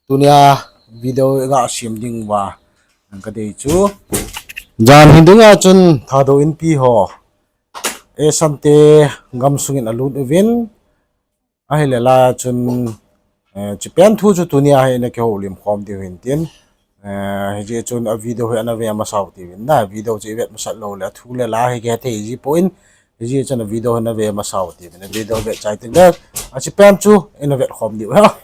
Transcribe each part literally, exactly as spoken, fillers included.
Tunia video ga sem ding uva kadei chu, jan hi dinga chun Thadou Inpi ho, Esan te gamsungin alut uvin, ahile la chun, eh, chipen thu chu tunia hi ina kihoulim khom diu hin tin, eh, hijeh chun a video hi ana ve masau tiuvin na, video chu ivet masat lou le athu le la hi kihethei ji poi, hijeh chun a video hi ana ve masau tiuvin, a video ve chai tin le, achipen chu ina vet khom diu ha.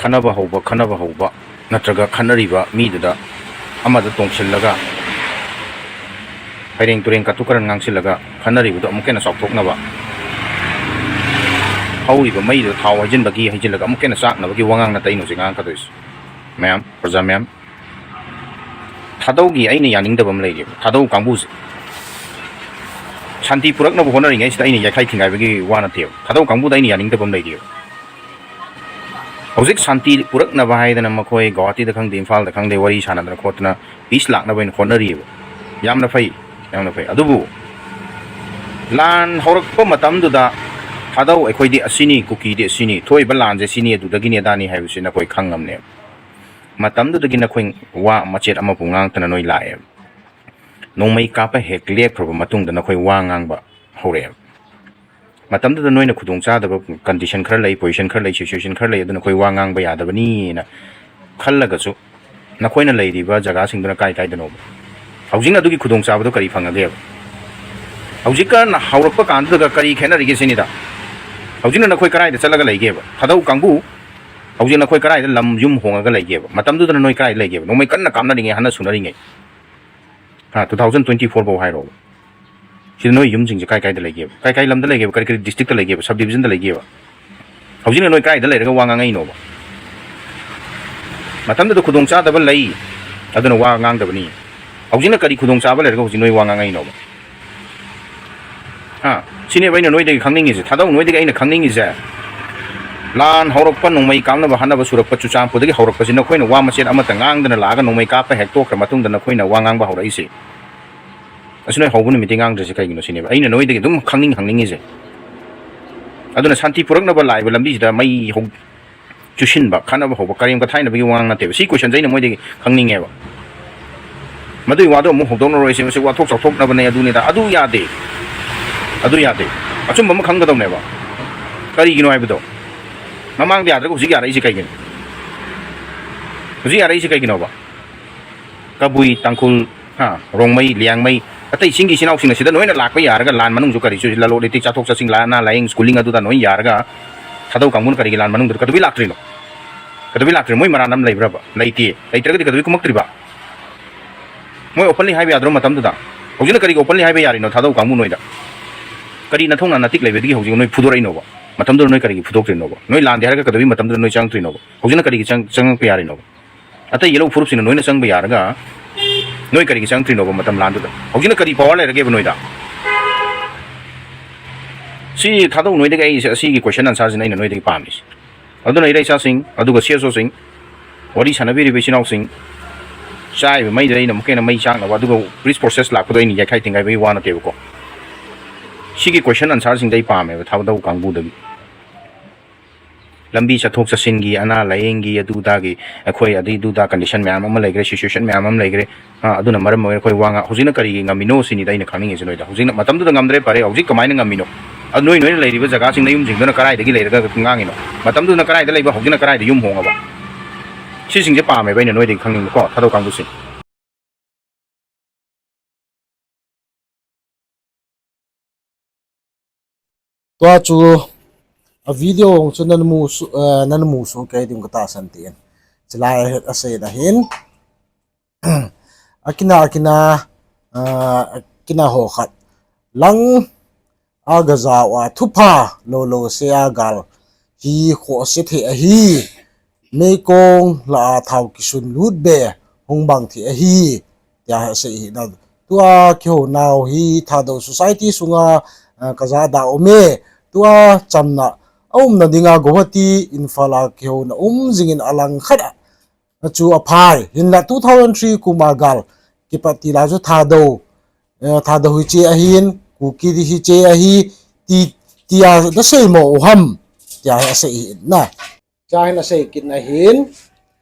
ꯈꯠꯅꯕ ꯍꯧꯕ, ꯈꯠꯅꯕ ꯍꯧꯕ, ꯅꯠꯇ꯭ꯔꯒ ꯈꯠꯅꯔꯤꯕ ꯃꯤꯗꯨꯗ ꯑꯃꯗ ꯇꯣꯡꯁꯤꯜꯂꯒ, ꯐꯩꯔꯦꯡ ꯇꯨꯔꯦꯡ ꯀꯇꯨ ꯀꯔꯟ ꯉꯥꯡꯁꯤꯜꯂꯒ ꯈꯠꯅꯔꯤꯕꯗꯣ ꯑꯃꯨꯛꯀ ꯍꯦꯟꯅ ꯆꯥꯎꯊꯣꯛꯅꯕ, ꯍꯧꯔꯤꯕ ꯃꯩꯗꯨꯗ ꯊꯥꯎ ꯍꯩꯖꯤꯟꯕꯒꯤ, ꯍꯩꯖꯤꯜꯂꯒ ꯑꯃꯨꯛꯀ ꯍꯦꯟꯅ ꯆꯥꯛꯅꯕꯒꯤ ꯋꯥꯉꯥꯡ ꯅꯠꯇꯦ ꯑꯩꯅ ꯍꯧꯖꯤꯛ ꯉꯥꯡꯉꯛꯀꯗꯣꯏꯁꯦ꯫ ꯃꯌꯥꯝ, ꯄ꯭ꯔꯖꯥ ꯃꯌꯥꯝ, ꯊꯥꯗꯧꯒꯤ ꯑꯩꯅ ꯌꯥꯅꯤꯡꯗꯕ ꯑꯃ ꯂꯩꯔꯤꯕ, ꯊꯥꯗꯧ ꯀꯥꯡꯕꯨꯁꯦ ꯁꯥꯟꯇꯤ ꯄꯨꯔꯛꯅꯕ ꯍꯣꯠꯅꯔꯤꯉꯩꯁꯤꯗ ꯑꯩꯅ ꯌꯥꯏꯈꯥꯏ ꯊꯤꯡꯒꯥꯏꯕꯒꯤ ꯋꯥ ꯅꯠꯇꯦꯕ꯫ ꯊꯥꯗꯧ ꯀꯥꯡꯕꯨꯗ ꯑꯩꯅ ꯌꯥꯅꯤꯡꯗꯕ ꯑꯃ ꯂꯩꯔꯤꯕ꯫ ꯍꯧꯖꯤꯛ ꯁꯥꯟꯇꯤ ꯄꯨꯔꯛꯅꯕ ꯍꯥꯏꯗꯅ ꯃꯈꯣꯏ ꯒꯧꯍꯥꯇꯤꯗ ꯈꯪꯗꯦ, ꯏꯝꯐꯥꯜꯗ ꯈꯪꯗꯦ, ꯋꯥꯔꯤ ꯁꯥꯟꯅꯗꯅ ꯈꯣꯠꯇꯅ peace ꯂꯥꯛꯅꯕ ꯑꯣꯏꯅ ꯍꯣꯠꯅꯔꯤꯕ꯫ ꯌꯥꯝꯅ ꯐꯩ, ꯌꯥꯝꯅ ꯐꯩ꯫ ꯑꯗꯨꯕꯨ ꯂꯥꯟ ꯍꯧꯔꯛꯄ ꯃꯇꯝꯗꯨꯗ ꯊꯥꯗꯧ ꯑꯩꯈꯣꯏꯗꯤ ꯑꯁꯤꯅꯤ, ꯀꯨꯀꯤꯗꯤ ꯑꯁꯤꯅꯤ, ꯊꯣꯛꯏꯕ ꯂꯥꯟꯁꯦ ꯁꯤꯅꯤ, ꯑꯗꯨꯗꯒꯤꯅꯤ, ꯑꯗꯥꯅꯤ ꯍꯥꯏꯕꯁꯤ ꯅꯈꯣꯏ ꯈꯪꯉꯝꯅꯦꯕ꯫ ꯃꯇꯝꯗꯨꯗꯒꯤ ꯅꯈꯣꯏ ꯋꯥ ꯃꯆꯦꯠ ꯑꯃꯐꯥꯎ ꯉꯥꯡꯇꯅ ꯅꯣꯏ ꯂꯥꯛꯑꯦꯕ꯫ ꯅꯣꯡꯃꯩ ꯀꯥꯞꯄ ꯍꯦꯛ ꯂꯦꯞꯈ꯭ꯔꯕ ꯃꯇꯨꯡꯗ ꯅꯈꯣꯏ ꯋꯥ ꯉꯥꯡꯕ ꯍꯧꯔꯛꯑꯦꯕ꯫ ꯃꯇꯝꯗꯨꯗ ꯅꯣꯏꯅ ꯈꯨꯗꯣꯡꯆꯥꯗꯕ condition ꯈꯔ ꯂꯩ, position ꯈꯔ ꯂꯩ, situation ꯈꯔ ꯂꯩ, ꯑꯗꯨꯅ ꯑꯩꯈꯣꯏ ꯋꯥ ꯉꯥꯡꯕ ꯌꯥꯗꯕꯅꯤꯅ ꯈꯜꯂꯒꯁꯨ ꯅꯈꯣꯏꯅ ꯂꯩꯔꯤꯕ ꯖꯒꯥꯁꯤꯡꯗꯨꯅ ꯀꯥꯏ ꯀꯥꯏꯗꯅꯣꯕ? ꯍꯧꯖꯤꯛꯅ ꯑꯗꯨꯒꯤ ꯈꯨꯗꯣꯡꯆꯥꯕꯗꯣ ꯀꯔꯤ ꯐꯪꯉꯒꯦꯕ? ꯍꯧꯖꯤꯛꯀ ꯍꯧꯔꯛꯄ ꯀꯥꯟꯗꯨꯗꯒ ꯀꯔꯤ ꯈꯦꯠꯅꯔꯤꯒꯦ ꯁꯤꯅꯤꯗ꯫ ꯍꯧꯖꯤꯛꯅ ꯅꯈꯣꯏ ꯀꯗꯥꯏꯗ ꯆꯠꯂꯒ ꯂꯩꯒꯦꯕ? ꯊꯥꯗꯧ ꯀꯥꯡꯕꯨ, ꯍꯧꯖꯤꯛ ꯅꯈꯣꯏ ꯀꯗꯥꯏꯗ ꯂꯝ ꯌꯨꯝ ꯍꯣꯡꯉꯒ ꯂꯩꯒꯦꯕ? ꯃꯇꯝꯗꯨꯗꯅ ꯅꯣꯏ ꯀꯗꯥꯏꯗ ꯂꯩꯒꯦꯕ? ꯅꯣꯡꯃꯩ ꯀꯟꯅ ꯀꯥꯞꯅꯔꯤꯉꯩ, ꯍꯥꯟꯅ ꯁꯨꯅꯔꯤꯉꯩ꯫ ꯍꯥ, two thousand twenty four ꯐꯥꯎ ꯍꯥꯏꯔꯣꯕ꯫ ꯁꯤꯗ ꯅꯣꯏ ꯌꯨꯝꯁꯤꯡꯁꯦ ꯀꯥꯏ ꯀꯥꯏꯗ ꯂꯩꯒꯦꯕ? ꯀꯥꯏ ꯀꯥꯏ ꯂꯝꯗ ꯂꯩꯒꯦꯕ? ꯀꯔꯤ ꯀꯔꯤ district ꯇ ꯂꯩꯒꯦꯕ? Sub division ꯗ ꯂꯩꯒꯦꯕ? ꯍꯧꯖꯤꯛꯅ ꯅꯣꯏ ꯀꯥꯏꯗ ꯂꯩꯔꯒ ꯋꯥ ꯉꯥꯡꯉꯛꯏꯅꯣꯕ? ꯃꯇꯝꯗꯨꯗ ꯈꯨꯗꯣꯡꯆꯥꯗꯕ ꯂꯩ, ꯑꯗꯨꯅ ꯋꯥ ꯉꯥꯡꯗꯕꯅꯤ꯫ ꯍꯧꯖꯤꯛꯅ ꯀꯔꯤ ꯈꯨꯗꯣꯡꯆꯥꯕ ꯂꯩꯔꯒ ꯍꯧꯖꯤꯛ ꯅꯣꯏ ꯋꯥ ꯉꯥꯡꯉꯛꯏꯅꯣꯕ? ꯍꯥ? ꯁꯤꯅꯦꯕ ꯑꯩꯅ ꯅꯣꯏꯗꯒꯤ ꯈꯪꯅꯤꯡꯉꯤꯁꯦ, ꯊꯥꯗꯧ, ꯅꯣꯏꯗꯒꯤ ꯑꯩꯅ ꯈꯪꯅꯤꯡꯉꯤꯁꯦ꯫ ꯂꯥꯟ ꯍꯧꯔꯛꯄ, ꯅꯣꯡꯃꯩ ꯀꯥꯞꯅꯕ ꯍꯣꯠꯅꯕ ꯁꯨꯔꯛꯄ ꯆꯨꯔꯆꯥꯟꯄꯨꯔꯗꯒꯤ ꯍꯧꯔꯛꯄꯁꯤ, ꯅꯈꯣꯏꯅ ꯋꯥ ꯃꯆꯦꯠ ꯑꯃꯠꯇ ꯉꯥꯡꯗꯅ ꯂꯥꯛꯑꯒ ꯅꯣꯡꯃꯩ ꯀꯥꯞꯄ ꯍꯦꯛ ꯇꯣꯛꯈ꯭ꯔ ꯃꯇꯨꯡꯗ ꯅꯈꯣꯏꯅ ꯋꯥ ꯉꯥꯡꯕ ꯍꯧꯔꯛꯏꯁꯦ꯫ ꯑꯁꯤ ꯅꯣꯏ ꯍꯧꯕ ꯅꯨꯃꯤꯠꯇꯩ ꯉꯥꯡꯗ꯭ꯔꯤꯁꯦ ꯀꯩꯒꯤꯅꯣ ꯁꯤꯅꯦꯕ ꯑꯩꯅ ꯅꯣꯏꯗꯒꯤ ꯑꯗꯨꯝ ꯈꯪꯅꯤꯡ ꯍꯪꯅꯤꯡꯉꯤꯁꯦ꯫ ꯑꯗꯨꯅ ꯁꯥꯟꯇꯤ ꯄꯨꯔꯛꯅꯕ ꯂꯥꯛꯏꯕ ꯂꯝꯕꯤꯁꯤꯗ ꯃꯩ ꯍꯧ-, ꯆꯨꯁꯤꯟꯕ, ꯈꯠꯅꯕ ꯍꯧꯕ, ꯀꯔꯦꯝ ꯀꯊꯥꯏꯅꯕꯒꯤ ꯋꯥꯉꯥꯡ ꯅꯠꯇꯦꯕ꯫ ꯁꯤ question ꯁꯦ ꯑꯩꯅ ꯃꯣꯏꯗꯒꯤ ꯈꯪꯅꯤꯡꯉꯦꯕ꯫ ꯃꯗꯨꯒꯤ ꯋꯥꯗꯣ ꯑꯃꯨꯛ ꯍꯧꯗꯣꯛꯅꯔꯣꯏꯁꯦ, ꯃꯁꯤ ꯋꯥꯊꯣꯛ ꯆꯥꯎꯊꯣꯛꯅꯕꯅꯦ, ꯑꯗꯨꯅꯤꯗ꯫ ꯑꯗꯨ ꯌꯥꯗꯦ꯫ ꯑꯗꯨ ꯌꯥꯗꯦ꯫ ꯑꯆꯨꯝꯕ ꯑꯃ ꯈꯪꯒꯗꯧꯅꯦꯕ꯫ ꯀꯔꯤꯒꯤꯅꯣ ꯍꯥꯏꯕꯗꯣ꯫ ꯃꯃꯥꯡꯗ ꯌꯥꯗ꯭ꯔꯒ ꯍꯧꯖꯤꯛ ꯌꯥꯔꯛꯏꯁꯦ ꯀꯩꯒꯤꯅꯣ? ꯍꯧꯖꯤꯛ ꯌꯥꯔꯛꯏꯁꯦ ꯀꯩꯒꯤꯅꯣꯕ? ꯀꯕꯨꯏ, ꯇꯥꯡꯈꯨꯜ, ꯍꯥ, ꯔꯣꯡꯃꯩ, ꯂꯤꯌꯥꯡꯃꯩ, ꯑꯇꯩ ꯆꯤꯡꯒꯤ ꯏꯆꯤꯟ ꯏꯅꯥꯎꯁꯤꯡꯅ ꯁꯤꯗ ꯂꯣꯏꯅ ꯂꯥꯛꯄ ꯌꯥꯔꯒ ꯂꯥꯟ ꯃꯅꯨꯡꯁꯨ ꯀꯔꯤꯁꯨ ꯂꯂꯣꯟ ꯏꯇꯤꯛ ꯆꯥꯊꯣꯛ ꯆꯠꯁꯤꯟ, ꯂꯥ-, ꯑꯅꯥ ꯂꯥꯌꯦꯡ, schooling ꯑꯗꯨꯗ ꯂꯣꯏ ꯌꯥꯔꯒ ꯊꯥꯗꯧ ꯀꯥꯡꯕꯨꯅ ꯀꯔꯤꯒꯤ ꯂꯥꯟ ꯃꯅꯨꯡꯗ ꯀꯩꯗꯧꯕꯩ ꯂꯥꯛꯇ꯭ꯔꯤꯅꯣ? ꯀꯩꯗꯧꯕꯩ ꯂꯥꯛꯇ꯭ꯔꯤꯅꯣ? ꯃꯣꯏ ꯃꯔꯥꯟ ꯑꯃ ꯂꯩꯕ꯭ꯔꯕ? ꯂꯩꯇꯦ꯫ ꯂꯩꯇ꯭ꯔꯒꯗꯤ ꯀꯩꯗꯧꯕꯩ ꯀꯨꯝꯃꯛꯇ꯭ꯔꯤꯕ? ꯃꯣꯏ openly ꯍꯥꯏꯕ ꯌꯥꯗ꯭ꯔꯣ ꯃꯇꯝꯗꯨꯗ? ꯍꯧꯖꯤꯛꯅ ꯀꯔꯤꯒꯤ openly ꯍꯥꯏꯕ ꯌꯥꯔꯤꯅꯣ ꯊꯥꯗꯧ ꯀꯥꯡꯕꯨ ꯅꯣꯏꯗ? ꯀꯔꯤ ꯅꯊꯧꯅꯥ ꯅꯇꯤꯛ ꯂꯩꯕꯗꯒꯤ ꯍꯧꯖꯤꯛ ꯅꯣꯏ ꯐꯨꯗꯣꯔꯛꯏꯅꯣꯕ? ꯃꯇꯝꯗꯨꯗ ꯅꯣꯏ ꯀꯔꯤꯒꯤ ꯐꯨꯗꯣꯛꯇ꯭ꯔꯤꯅꯣꯕ? ꯅꯣꯏ ꯂꯥꯟꯗꯦ ꯍꯥꯏꯔꯒ ꯀꯩꯗꯧꯕꯩ ꯃꯇꯝꯗꯨꯗ ꯅꯣꯏ ꯆꯪꯉꯛꯇ꯭ꯔꯤꯅꯣꯕ? ꯍꯧꯖꯤꯛꯅ ꯀꯔꯤꯒꯤ ꯆꯪ-, ꯆꯪꯉꯛꯄ ꯌꯥꯔꯤꯅꯣꯕ? ꯑꯇꯩ ꯌꯦꯜꯍꯧ ꯐꯨꯔꯨꯞꯁꯤꯡꯅ ꯅꯣꯏꯅ ꯆꯪꯕ ꯌꯥꯔꯒ, ꯅꯣꯏ ꯀꯔꯤꯒꯤ ꯆꯪꯉꯛꯇ꯭ꯔꯤꯅꯣꯕ ꯃꯇꯝ ꯂꯥꯟꯗꯨꯗ? ꯍꯧꯖꯤꯛꯅ ꯀꯔꯤ power ꯂꯩꯔꯒꯦꯕ ꯅꯣꯏꯗ? ꯁꯤ ꯊꯥꯗꯧ ꯅꯣꯏꯗꯒꯤ ꯑꯩ ꯑꯁꯤꯒꯤ question answer ꯁꯤꯅ ꯑꯩꯅ ꯅꯣꯏꯗꯒꯤ ꯄꯥꯝꯃꯤꯁꯤ꯫ ꯑꯗꯨꯅ ꯏꯔꯩꯆꯥꯁꯤꯡ, ꯑꯗꯨꯒ C S O ꯁꯤꯡ, ꯋꯥꯔꯤ ꯁꯥꯟꯅꯕꯤꯔꯤꯕ ꯏꯆꯤꯟ ꯏꯅꯥꯎꯁꯤꯡ, ꯆꯥꯏꯕ ꯃꯩꯗꯨꯗ ꯑꯩꯅ ꯑꯃꯨꯛꯀ ꯍꯦꯟꯅ ꯃꯩ ꯆꯥꯛꯅꯕ, ꯑꯗꯨꯒ peace process ꯂꯥꯛꯄꯗꯣ ꯑꯩꯅ ꯌꯥꯏꯈꯥꯏ ꯊꯤꯡꯒꯥꯏꯕꯒꯤ ꯋꯥ ꯅꯠꯇꯦꯕꯀꯣ꯫ ꯁꯤꯒꯤ question answer ꯁꯤꯡꯗ ꯑꯩ ꯄꯥꯝꯃꯦꯕ ꯊꯥꯗꯧ ꯀꯥꯡꯕꯨꯗꯒꯤ꯫ ꯂꯝꯕꯤ ꯆꯠꯊꯣꯛ ꯆꯠꯁꯤꯟꯒꯤ, ꯑꯅꯥ ꯂꯥꯌꯦꯡꯒꯤ, ꯑꯗꯨ ꯑꯗꯥꯒꯤ, ꯑꯩꯈꯣꯏ ꯑꯗꯩ ꯑꯗꯨ ꯑꯗꯥ condition ꯃꯌꯥꯝ ꯑꯃ ꯂꯩꯈ꯭ꯔꯦ, situation ꯃꯌꯥꯝ ꯑꯃ ꯂꯩꯈ꯭ꯔꯦ꯫ ꯑ, ꯑꯗꯨꯅ ꯃꯔꯝ ꯑꯣꯏꯔꯒ ꯑꯩꯈꯣꯏ ꯋꯥ ꯉꯥꯡ-, ꯍꯧꯖꯤꯛꯅ ꯀꯔꯤꯒꯤ ꯉꯝꯃꯤꯅꯣ ꯁꯤꯅꯤꯗ ꯑꯩꯅ ꯈꯪꯅꯤꯡꯉꯤꯁꯦ ꯅꯣꯏꯗ꯫ ꯍꯧꯖꯤꯛꯅ, ꯃꯇꯝꯗꯨꯗ ꯉꯝꯗ꯭ꯔꯦ, ꯐꯔꯦ, ꯍꯧꯖꯤꯛ ꯀꯃꯥꯏꯅ ꯉꯝꯃꯤꯅꯣ? ꯑꯗꯨ ꯅꯣꯏ, ꯅꯣꯏꯅ ꯂꯩꯔꯤꯕ ꯖꯒꯥꯁꯤꯡꯗ ꯌꯨꯝꯁꯤꯡꯗꯨꯅ ꯀꯗꯥꯏꯗꯒꯤ ꯂꯩꯔꯒ ꯉꯥꯡꯉꯤꯅꯣ? ꯃꯇꯝꯗꯨꯗ ꯀꯗꯥꯏꯗ ꯂꯩꯕ, ꯍꯧꯖꯤꯛꯅ ꯀꯗꯥꯏꯗ ꯌꯨꯝ ꯍꯣꯡꯉꯕ? ꯁꯤꯁꯤꯡꯁꯦ ꯄꯥꯝꯃꯦꯕ ꯑꯩꯅ ꯅꯣꯏꯗꯒꯤ ꯈꯪꯅꯤꯡꯕꯀꯣ, ꯊꯥꯗꯧ ꯀꯥꯡꯕꯨꯁꯤꯡ꯫ Tua chu a video chu nana mu su, eh, nana mu su kei ding kata san tin. Chulai a, asei na hin. Akina, akina, eh, akina ho khat. Lang a ga jao a thupha lo lo se a gal hi khoh se thei ahi. Meikong lah a thao kisun lut be hung bang thei ahi, tia asei hi na. Tua kihounau hi Thadou society sunga, ah, kajada um e. Tua chamna a umna dinga Guwahati, Imphal a kihouna um jingin alang khat a chu aphai. Hinla two thousand three kum a gal kipat tila chu Thadou, eh, Thadou hiche ahin, Kuki hiche ahi, ti, tia nasei mo u ham, tia asei hi na. Tia hin asei kit na hin,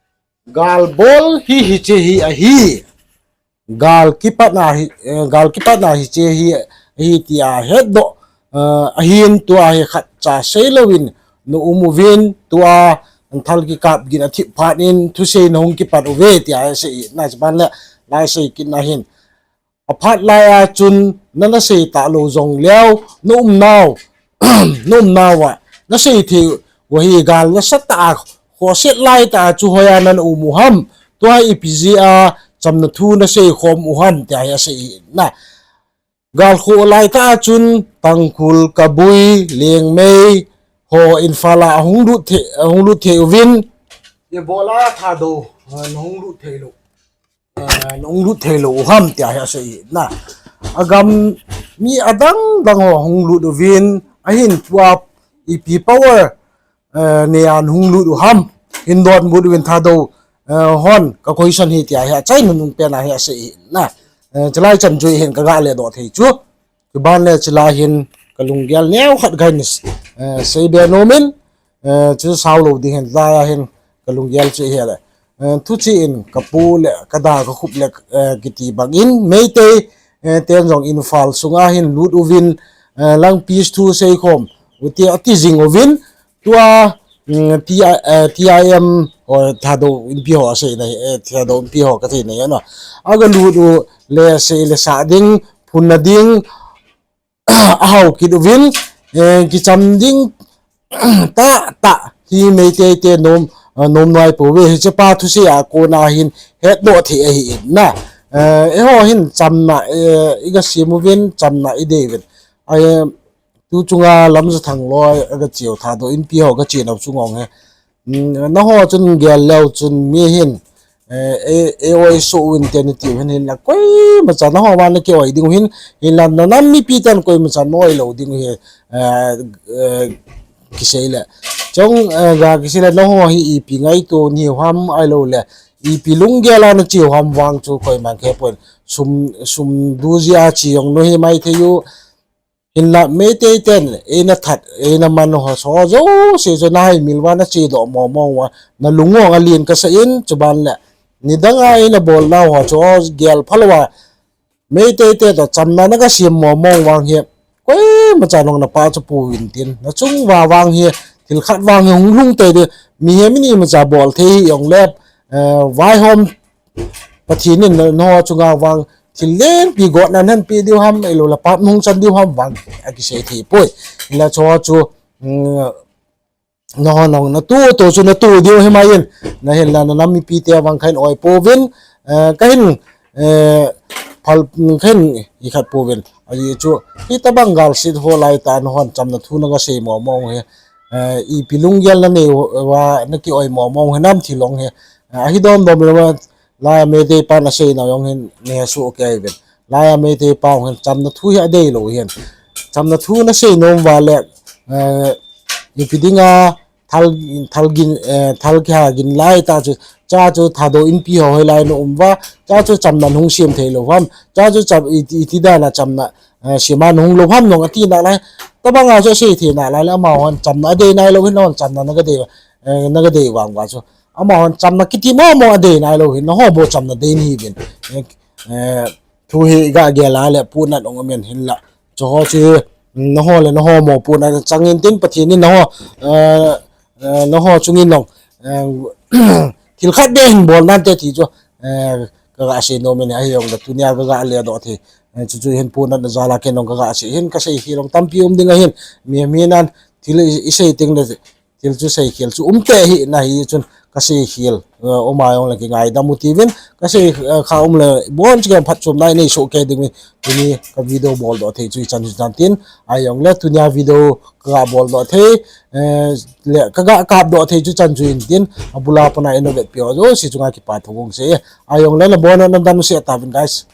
gal bol hi hiche hi ahi. Gal kipatna hi, eh, gal kipatna hiche hi, hi tia hetdoh, eh, ahin tua hi khatcha seilouvin na um uvin, tua thal kikap gin athip phat in thusei na hung kipat uve tia asei na. Chuban le lai sei kit na hin, aphat lai a chun nana sei talou jong leu, na umnau, na umnau a na sei thei u hi gal nasatah a khoset laitah a chu hoiya nana um u ham, tua ipi jeh a chamna thu na sei khom u ham tia hi asei na. Gal khoh laitah a chun Tangkhul, Kabui, Liangmei ho Imphal a ahung lut thei, ahung lut thei uvin, ibola Thadou, ah, na hung lut thei lou, ah, na hung lut thei lou u ham tia hi asei na. Agam mi adang dang ho hung lut uvin, ahin tua ipi power, eh, nei a na hung lut u ham, hin donbut uvin Thadou, eh, hon ka question hi tia hi achaina nung pen a hi asei na. Eh, chulai chan chu hin kaga ledoh thei chu. Chuban le chulai hin kalunggel neokhat gain, eh, seibe nomin, eh, chu saulou ding hin lai a hin kalunggel chu hi le. Eh, thuchih in kapu le kada kakhup le, eh, kiti bangin Meitei, eh, ten jong Imphal sunga hin lut uvin, eh, lang peace thu seikhom u tia ati jing uvin, tua, mm, T I, eh, T I M ho, Thadou Inpi ho asei na, eh, Thadou Inpi ho kathei na hi no. Aga lut u le sei le sah ding, phunna ding, ahao kit uvin, eh, kicham ding tahtah hi Meitei te nom, eh, nom nai pouve, hiche pa thusei a kona hin hetdoh thei ahi in na. Eh, eiho hin chamna, eh, iga sem uvin, chamna idei uvin. Eh, tu chunga Lamjathang loi aga cheu Thadou Inpi ho ga chenau chung ong hi. Mm, nangho chun gel leu chun mi hin, eh, e, e oi so uvin te nati u hin, hinla koimacha nangho vang naki oi ding u hin, hinla nanam mipi ten koimacha noi lou ding u hi, eh, eh, kisei le. Chong, eh, ga kisei le nangho hi ipi ngaito nahiu ham ahilou le, ipi lunggel a nache u ham vang chu koiman khe pon, sum, sum du jeh a che jong nahi mai thei u, hinla Meitei ten eina that, eina man ho chu jouse chu nahaimil uva nache doh mong mong uva, nalung u alen kasa in, chuban le nidang a eina bol nau ho chu gel phalou a, Meitei te toh chamna naga sem mong mong vang hi, koimacha nong napah chu pouvin tin, nachung uva vang hi, thil khat vang hi hung lhung tei ding, mihem ini imacha bol thei hi jong le, eh, vaihom Pathen in nangho chunga vang thil lenpi gotna nahin pe diu ham, ahilou le pap nahung chan diu ham vang akisei thei poi. Hinla chu chu, mm, nangho nong natu to chu natu diu hi mai in, nahinla nanam mipi te vang kahin oi pouvin, eh, kahin, eh, phal, kahin ikhat pouvin. Ajeh chu, hitobang galset ho laitah a nahon chamna thu naga sei mong mong hi, eh, ipi lunggel nanei uva naki oi mong mong hinam thil ong hi, eh, ahi dom dom lou a, lai a Meitei pan asei nau jong hin nahe soh kei uvin. Lai a Meitei pa jong hin chamna thu hi adei lou hin. Chamna thu nasei nom uva le, eh, ipi dinga thal, thal gin, eh, thal kiha gin laitah chu, cha chu Thadou Inpi ho hoilai na um uva, cha chu chamna nahung sem thei lou ham, cha chu cham, iti, iti dan a chamna, eh, sem a nahung lou ham nong ati nalai. Tobang a chu asei thei nalai le, amahon chamna adei nailou hin, nahon chamna naga dei, eh, naga dei vang uva chu, amahon chamna kiti mong mong adei nailou hin, nangho bou chamna dei nahiuvin. Eh, eh, thu hi iga gel a le punat ong amen hinla. Chuho chu, nangho le nangho mopohna chang in tin Pathen in nangho, eh, eh, nangho chung in nong, eh, thil khat beh hin bol nante ti chu, eh, kaga sei nom in, ahi jong le tunia kaga ledoh thei, eh, chu chu hin punat na jal a ken nong kaga sei hin, kasei khel jong tampi um ding ahin, mi, mi nan thil i, isei teng le, thil chu sei khel chu um tei hi nahi chun kasei khel, eh, um a jong le kingaidam u tivin, kasei, eh, kha um le bon chu ken phatchomna inei soh kei ding uvin, tuni ka video boldoh thei chu ichan chu chan tin, ahi jong le tunia video kaga boldoh thei, eh, le kaga kapdoh thei chu chan chu in tin, abul a pat a ina vetpi ho jouse chunga kipa thu kong sei, ahi jong le nabon un nadam u seh tauvin guys.